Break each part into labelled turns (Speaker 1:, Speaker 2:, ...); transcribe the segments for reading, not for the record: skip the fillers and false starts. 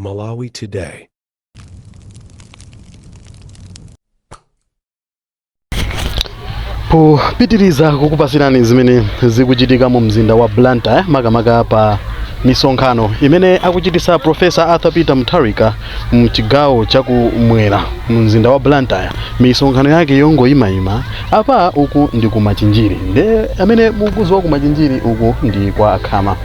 Speaker 1: Malawi Today.
Speaker 2: Popitiriza kukupasirani zimene zikuchitika mu mzinda wa Blantyre, makamaka pa misonkhano imene akuchitisa Professor Arthur Peter Mutharika mchigawo chakumwera mu mzinda wa Blantyre, misonkhano yake yongoyimayima apa. Uku ndi ku Machinjiri, nde amene mukuziwa ku Machinjiri, uku ndi kwa Khama,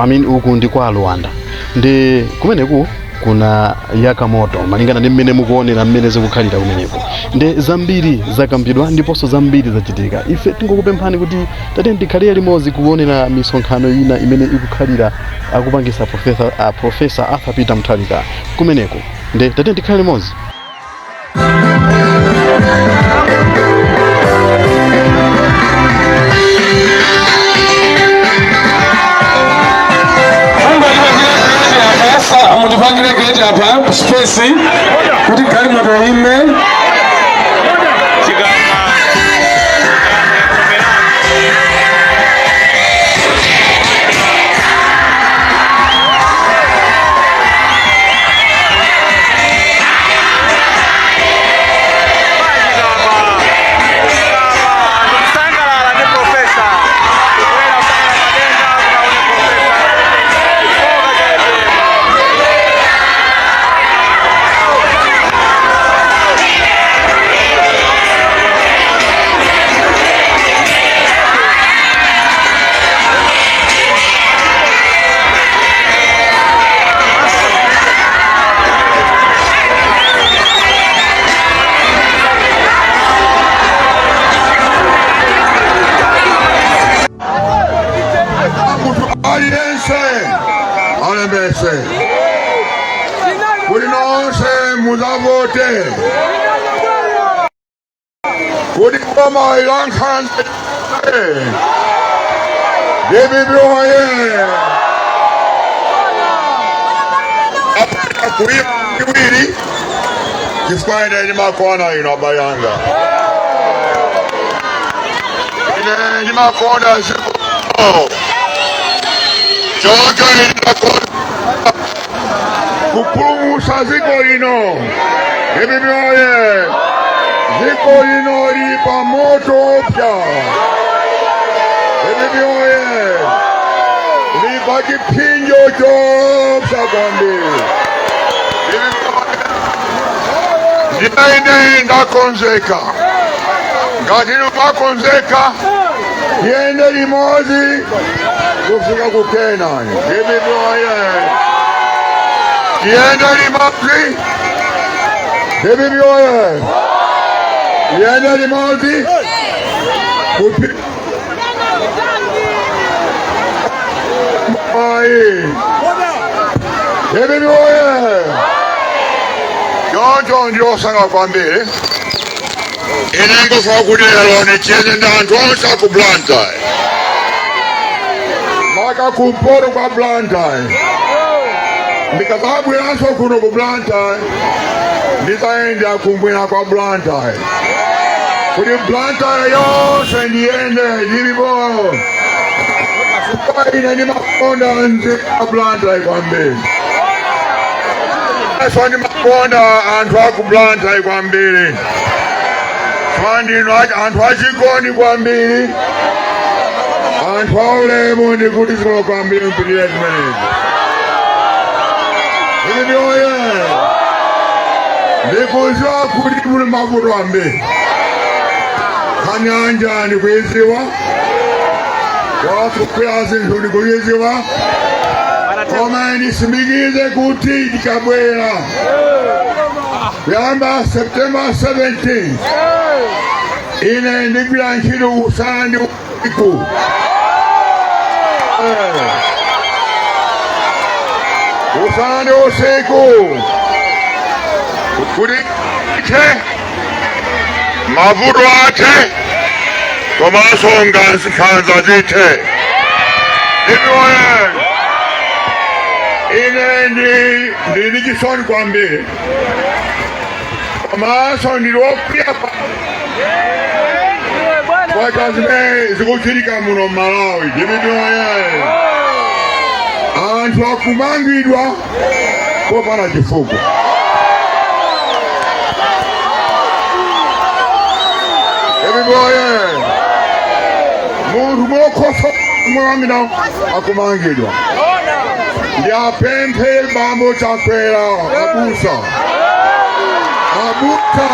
Speaker 2: I mean, uku ndi kwa Luanda, ndi kumeneku kuna yaka moto malingana ndi mmene mukuonera mmene zikukhalira kumeneko. Ndi zambiri zakambidwa ndiponso zambiri zachitika. Ife tingokupemphani kuti tate tikhalire limodzi kuonera misonkhano ina imene ikukhalira akupangisa Professor Arthur Peter Mutharika kumeneko. Ndi tate tikhale limodzi.
Speaker 3: Mutipangire gate apa, space kuti galimoto ime.
Speaker 4: Kusangalala ndi Professor, kubwera kusangalala madenga kukaone Professor chifoka cha APM.
Speaker 5: Munthu aliyense alembese kuti nonse muzavote kuti boma ilankhanza. DPP oye! Kuiwiri chifukwa ine ndimakonda ino abayanga, ine ndimakonda ziko, choncho ine ndakonda kupulumutsa dziko lino. DPP oye! Dziko lino lili pa moto opsa. DPP oye! Lili pa chipsinjo chopsa kwambiri. Ndiye ine ndakonzeka. Ngati inu mwakonzeka, tiyende limodzi kufika ku Kenani. DPP oye! Tiyende limodzi. DPP oye! Tiyende limodzi kupi ayi. DPP oye! Choncho ndiosanga kwambiri. Ine ngofuna kuti lero nicheze ndi anthu onse aku Blantyre, maka kumpoto kwa Blantyre. Ndikazabweranso kuno ku Blantyre, ndizayenda kumwera kwa Blantyre kuti Blantyre yonse ndiyende ndilipo. Ine ndimakonda mzinda wa Blantyre kwambiri, so ndimakonda anthu aku Blantyre kwambiri chifukwa ndinu anthu achikondi kwambiri, anthu aulemu. Ndikuti zikomo kwambiri, mpitire zimenezi. DPP oye! Ndikuziwa kuti muli mavuto ambiri. Kanyanja ndikuiziwa, wakukwera zinthu ndikuiziwa, koma ndisimikize kuti ndikabwera kuyamba September 17, ine ndigwira ntchito usana ndi usiku, usana ndi usiku, kuti ithe mavuto athe komanso nkhanza zithe. DPP oye! Ine ndili chisoni kwambiri komanso ndili wokwiya kwa zimene zikuchitika muno Malawi. DPP oye! Anthu akumangidwa popanda chifukwa. DPP oye! Munthu mokhosa mulamina akumangidwa. Ndiapemphe bambo Chakwera, abusa, abusa.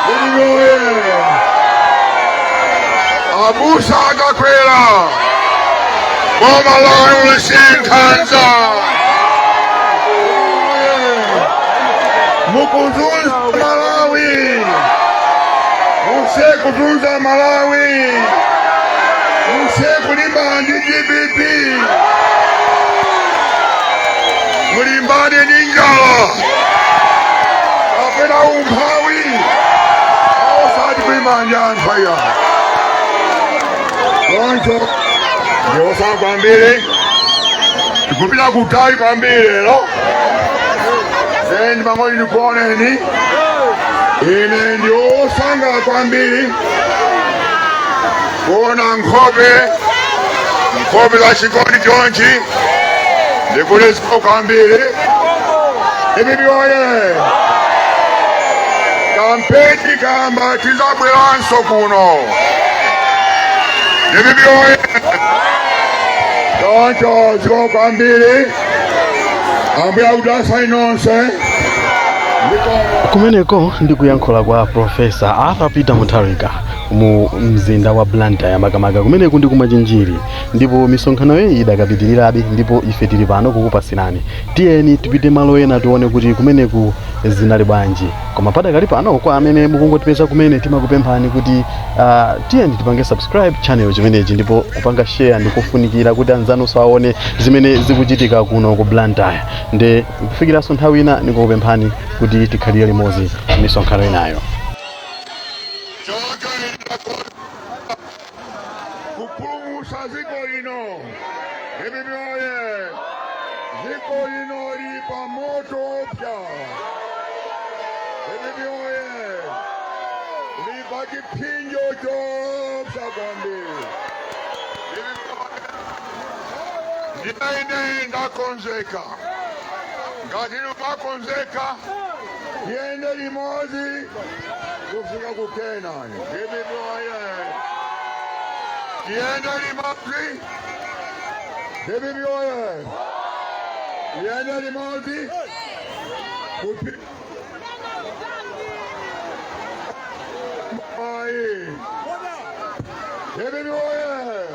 Speaker 5: DPP oye! Abusa Chakwera, boma lanu lisiye nkhanza. Mukuzunza Malawi, musiye kuzunza Malawi, musiye kulimbana ndi DPP, mulimbane ndi njala kapena umphawi, osati kulimbana ndi anthu aya. Choncho ndiosa kwambiri, tikupita kutali kwambiri lero. Sendi pang'ono ndikuoneni. Ine ndiosangala kwambiri kuona nkhope, nkhope za chikondi chonchi. Ndikulisko kwambiri. DPP oye! Kampeni kamba tizabweranso kuno. DPP oye! Choncho zikomo kwambiri. Ambuye akudalitseni nonse.
Speaker 2: Kumeneko ndi kuyankhula kwa Professor Arthur Peter Mutharika mu mzinda wa Blantyre, makamaka kumeneku ndi kumachinjiri, ndipo misonkhano iyi idakapitirirabe, ndipo ife tili pano kukupasirani. Tiyeni tipite malo ena tione kuti kumeneku zinali bwanji. Koma padakali pano, kwa amene mukungotipeza kumene, timakupemphani kuti tiyeni tipange subscribe channel chimenechi, ndipo kupanga share ndikufunikira kuti anzanunso aone zimene zikuchitika kuno ku Blantyre. Nde kufikiranso nthawi ina, ndikukupemphani kuti tikhalire limodzi misonkhano inayo.
Speaker 5: Choncho kupulumutsa dziko lino. DPP oye! Dziko lino lili pa moto opsa. DPP oye! Lili pa chipsinjo chopsa kwambiri. Ndiye ine ndakonzeka. Ngati mumakonzeka, tiyende limodzi kufika ku Kenani. DPP oye! Tiyende limodzi. DPP oye! Tiyende limodzi kupi ayi. DPP oye!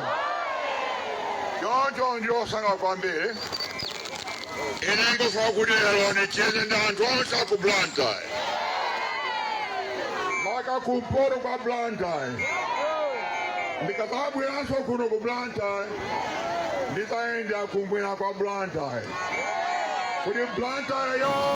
Speaker 5: Choncho ndiosanga kwambiri. Ine ngofuna kuti lero nicheze ndi anthu onse aku Blantyre, maka kumpoto kwa Blantyre. Ndikadzabweranso kuno ku Blantyre, ndizayenda kumwera kwa Blantyre, kuti Blantyre yo